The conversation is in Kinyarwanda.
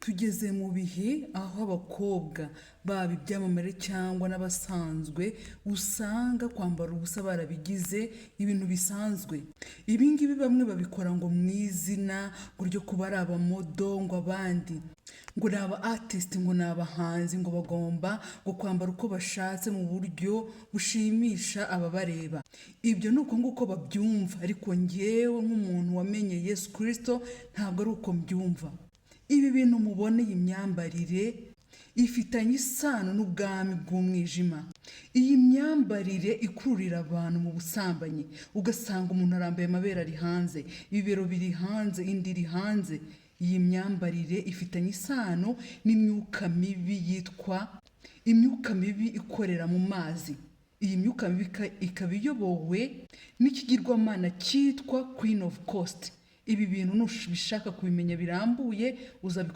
Tugeze mu bihe aho abakobwa, baba ibyamamare cyangwa n'abasanzwe, usanga kwambara ubusa barabigize ibintu bisanzwe. Ibi ngibi bamwe babikora ngo mu izina ngo ryo kuba ari abamodel, ngo abandi ngo ni aba artist, ngo ni abahanzi, ngo bagomba ngo kwambara uko bashatse mu buryo bushimisha ababareba. Ibyo ni uko nguko babyumva, ariko ngewe nk'umuntu wamenye Yesu Kirisito ntabwo ari uko mbyumva. Ibi bintu mubona, iyi myambarire ifitanye isano n'ubwami bw'umwijima. Iyi myambarire ikururira abantu mu busambanyi, ugasanga umuntu arambaye, amabere ari hanze, ibibero biri hanze, inda iri hanze. Iyi myambarire ifitanye isano n'imyuka mibi yitwa imyuka mibi ikorera mu mazi. Iyi myuka mibi ikaba iyobowe n'ikigirwamana cyitwa Queen of Coast. Ibi bintu nubishaka kubimenya birambuye uzabi